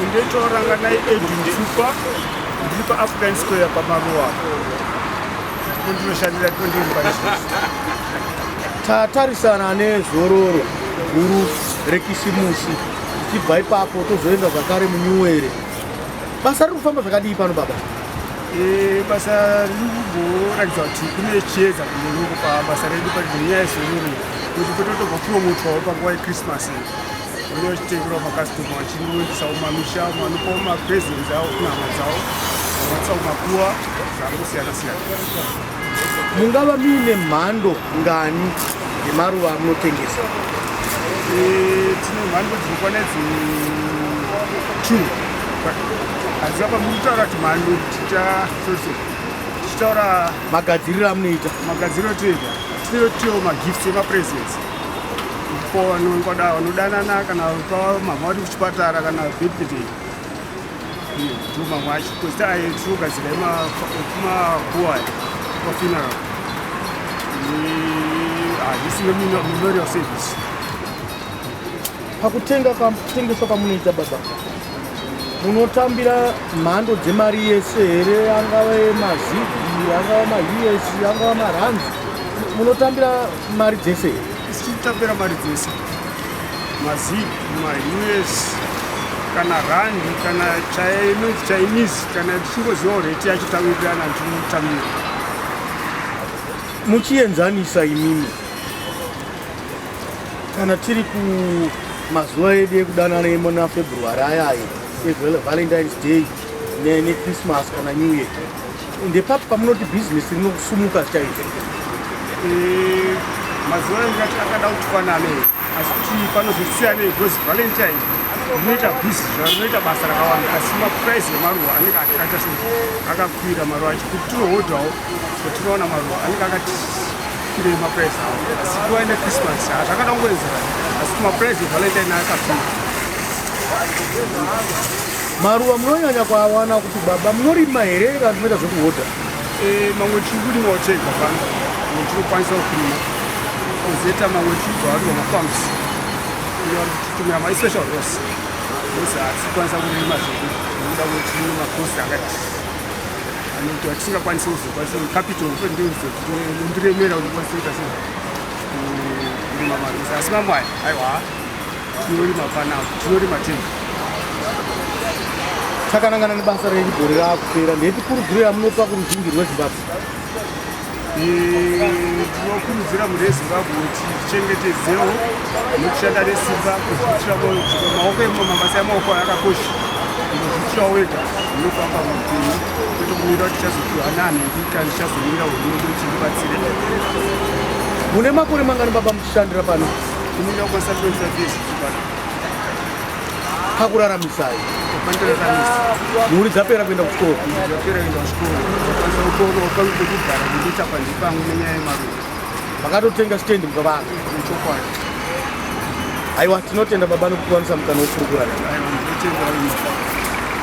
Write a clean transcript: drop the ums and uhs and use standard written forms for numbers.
Ndoitwa Ranganai Edwin Pfupa, ndiri paAfrican Square pamaruwa ndipo ndinoshandira ndipo ndiri paizvozvo. Tatarisana nezororo guru rekisimusi, tichibva ipapo tozoenda zvakare munyuwere. Basa riri kufamba zvakadii pano baba? Basa riri kumboratidza kuti kune chiedza kumberi uko pabasa redu panenyaya yezororo, kuti pototobva promotwawo panguva yechristmas iyi. Vane vachitengerawo makasitoma vachinoendesawo mumamisha, vanopawo mapresents avo kunhama dzavo, vanoisa kumakuwa zvakangosiyana siyana. Mungava muine mhando ngani yemaruva amunotengesa? Tine mhando dzinokwana idzi 2. Asi apa muri kutaura kuti mhando tichitaura magadziriro amunoita. Magadziriro atinoita, tinotiwo magifts emapresents ko vanoda vanodanana kana pa mama vari kuchipatara kana birthday, ndo mamwe acho because aye tinogadzira emakuwa mafuneral hazvisi mememorial service. Pakutenga kutengeswa kwamunoita baba, munotambira mhando dzemari yese here? Angave mazigi, angava maUS, angava marands, munotambira mari dzese here? Isu tinotambira mari dzese, mazigi, maUS, kana randi, kana inonzi Chinese, kana tichingozivawo rate yacho tawirirana, tinotambira. Muchienzanisa imimi, kana tiri kumazuva edu ekudanana emuna February ayayo eValentines Day neChristmas kana New Year, ndepapi pamunoti bhizinesi rinokusumuka chaizvo? Mazuva ingati akada kutifanane, asi kuti panozosiyanei because Valentine rinoita busy, rinoita basa rakawanda, asi maprice emaruva anenge akaita se akakwira maruva acho kuti tinohodhawo tinoona maruva anenge akati kwirei maprice avo. Asi kuva nechristmas zvakada kungoenzerana, asi kuti maprice eValentine akakwira. Maruva munonyanya kuawana kuti baba? Munorima here kana munoita zvekuhodha? Mamwe tiri kurimawo tega pano, mamwe tinokwanisa kurima, kozoita mamwe tiri kubva vari pamafarms vari kutitumira, maespecial rose rose hatikwanisa kurima zvedu nekuda kwekuti tine macost akati anoita tisingakwanisi kuzokwanisa capital ndozondiremera kuti ndikwanise kuita sei kurima marose. Asi mamwe aya aiwa, tinorima panapa, tinorima tega. Takanangana nebasa renyu gore raakupera, ndeipi kurudziro yamunopa kuruzhinji rweZimbabwe? Tinokurudzira mhuri yeZimbabwe kuti tichengetedzewo nekushanda nesimba kuzviitira maoko mabasa emaoko akakosha. Unozviitirawo wega, unofamba muupenyu, kwete kumira kuti tichazopiwa nanhingi kana tichazomira hurumende kuti ndibatsire. Mune makore mangani baba muchishandira pano? Kuminda kukwanisa 25 years pano. Pakuraramisai? Pandiraramisa. Mhuri dzapera kuenda kuchikoro? Dzapera kuenda kuchikoro, dzakwanisa kuonawo pamwe pekugara kundoita panze pangu nenyaya yemaruva. Makatotenga stendi mukavaka?